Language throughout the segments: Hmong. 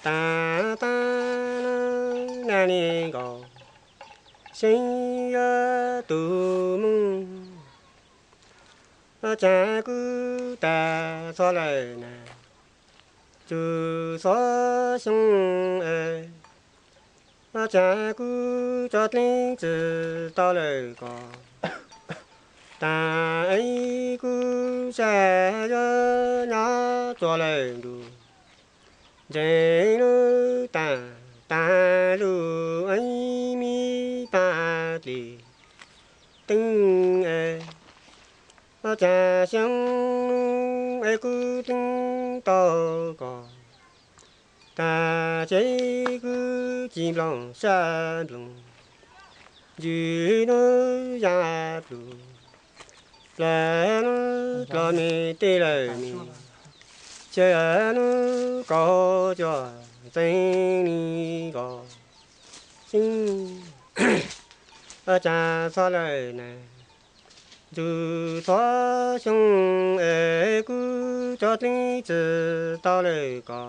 tas tas na ne nkaus, seev yuav tus mooj. Ua cas kuv tas txhob lawm na, txhua xyoo es, ua cas kuv tso dleeb tsis tau lawm ko. Tas es kuv sab yuav nyob txog lawm ntuj, ntseeg lub tas tas lub es me paj dlis teeb es, ua cas xyoo es kuv dleeb tau ko. Tas ces kuv ci nplooj sab nplooj, ntsis hnub ya plug, plaws hnub dlov me tej lawm me, ces hnub kaum cuaj ntxeev ni nkaus, xeev ua cas txhob lawm na, txhua txhua xyoo es kuv tso dleeb tsis tau lawm ko.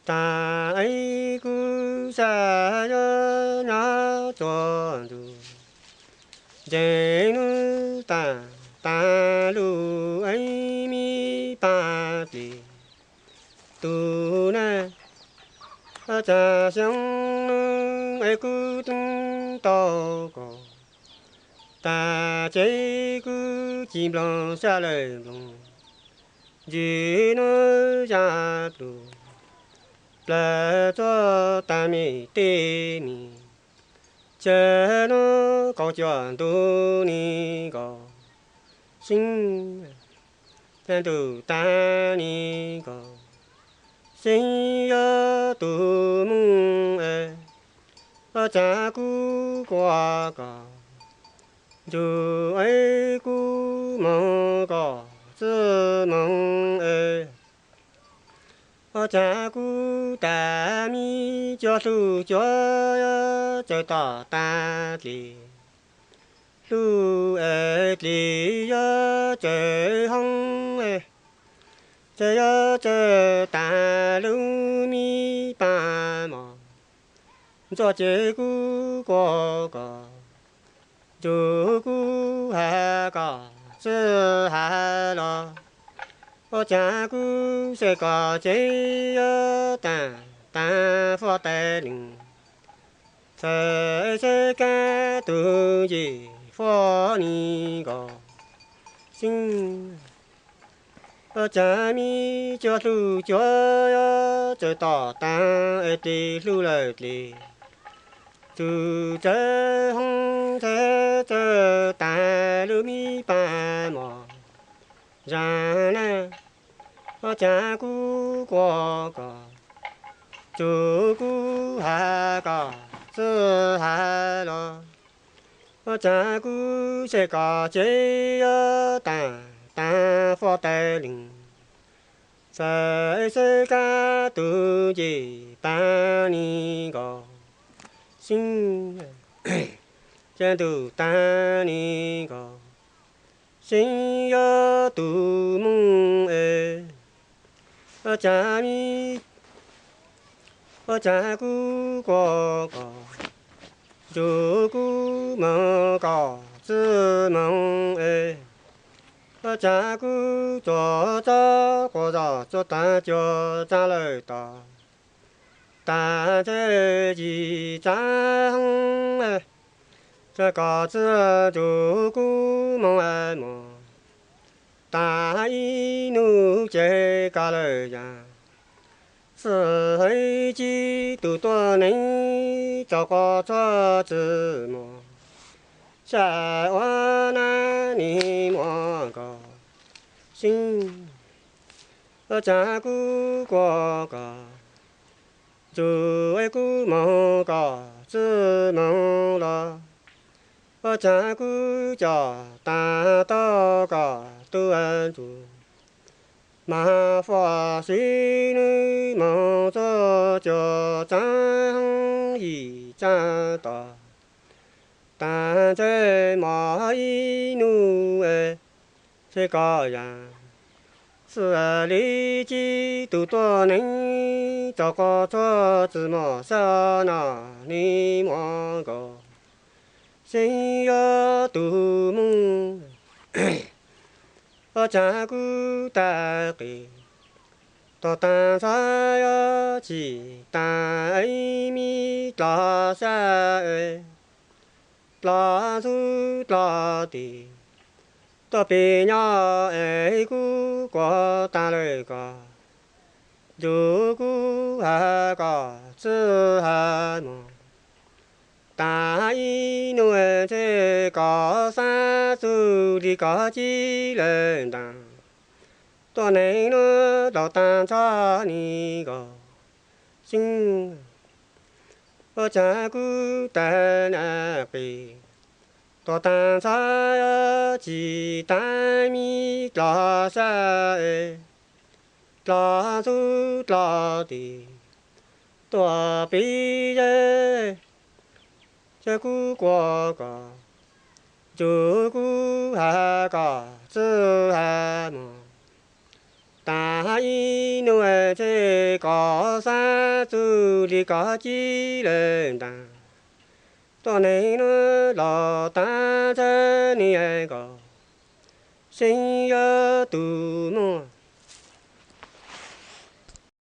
Tas es kuv sab yuav nyob txog ntuj, ntseeg hnub tas tas lub es me paj dlis tus na, ua cas xyoo es kuv dleeb tau ko. Tas ces kuv ci nplooj sab lawm nplooj, ntsis hnub ya plug, plaws tsuag tas me tej me, ces hnub kaum cuaj ntuj ni nkaus, xeev, ces ntuj tas ni nkaus, xeev yuav tus mooj es, ua cas kuv quaj ko, ntuj es kuv moog ko txwj moog es, ua cas kuv tas me cuag hluj cuag yuav tsaws tom tas dlis, hluj es dlis yuav tsaws hoob es, ces yuav tsaws tas lub me paj mom, ntxuaj ces kuv quaj kom, ntuj kuv has kom txwj has los, ua cas kuv seb kom ces yuav tas tas huab tais lwm, txawm seb kab tus nce huab ni nkaus, xeev, ua cas me cuag hluj cuag yuav tsaws tom tas es dlis hluj lawm dlis, txwm tsaws hoob txwm tsaws tas lub me paj mom, zag na, ua cas kuv quaj kom, ntuj kuv has kom txwj has los, ua cas kuv seb kom ces yuav tas tas huab tais lwm, txawm seb kab tus nce paj ni nkaus, xeev, ces ntuj tas ni nkaus, xeev yuav tus mooj es, ua cas me, ua cas kuv quaj kom, ntuj kuv moog kom txwj moog es, ua cas kuv tsuas txob quas zos tsuas tas cuag tsaab lawm tod, tas ntsej yim tsaab hoob, txawm kom txwj ntuj kuv moog mog, tas ib nub ces koj lawm yaam, xwb haiv ci tus tuab neeg tsaus quas txob txwj moog, sab ua nab ni muaj nkaus, xeev, ua cas kuv quaj kom, ntuj es kuv moog kom txwj moog los, ua cas kuv coj tas tau kom tub ntsuj, mas huam sib nwb moog txog cuag tsaab hoob yim tsaab tod, tas ntsej mog ib nub es, ces koj yaam, Xws li tib tug tuab neeg tso quav txhua txwm mos sab no nim muaj nkaus, seem yog tus muaj ua tsav kub tag qis, tuag tag ntxhab yuav tsis tag es me dlo sab es dlo ntxub dlo tis, tuaj pem nyob es kub kuav tag lawm ko, ntuj kuv has kom txwj has mus. Tag ib hnub ntshe koj xav txuj li koj cib lawm ntag, tuab neeg no los tag ntxhab ni nkaus, seem ua tsav kub tag na qis, tuag tag ntxhab tsis tag me dlo sab es dlo ntxub dlo tis, tuaj pem zej zog kub kuav kom, ntuj kuv has kom txwj has mus. Tag ib hnub ntshe koj xav txuj li koj cib lawm ntag, tuab neeg no los tag ntxhab ni nkaus, seem yog tus muaj